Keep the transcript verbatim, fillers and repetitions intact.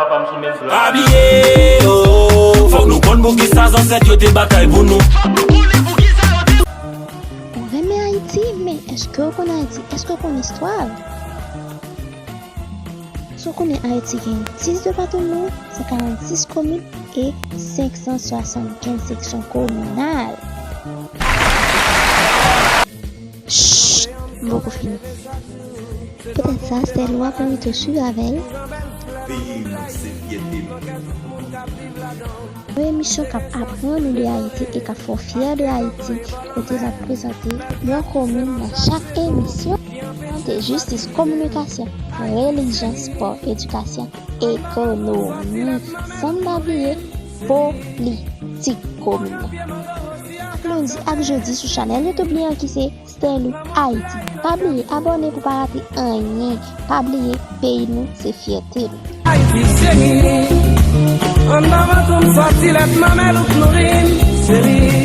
Papa m sou menm plan. Pa bliye, oh, fòk nou konn poukisa zansèt yo te batay pou nou. Ou renmen Ayiti, men èske w konn Ayiti? Èske w konn istwa l? Si w konnen Ayiti gen dis depatman, san karannsis komin e senk san swasannkenz seksyon kominal. Chut, m poko fini. Poutèt sa, Stèlou ap envite w swiv avè l. Peyi nou se fyète nou. Yon emisyon k ap aprann ou de Ayiti e k ap fè w fyè de Ayiti, kote n ap prezante yon komin nan chak emisyon. Sante, jistis, kominikasyon, relijyon, spò, edikasyon, ekonomi, san n pa bliye politik komin nan. Chak lendi ak jedi sou chanèl YouTube li an ki se Stèlou Ayiti. Pa bliye abòne pou pa rate anyen. Pa bliye, peyi nou se fyète nou. Ayiti se li. Anndan vann nou sòti lèt manmèl ou k nouri n, se li.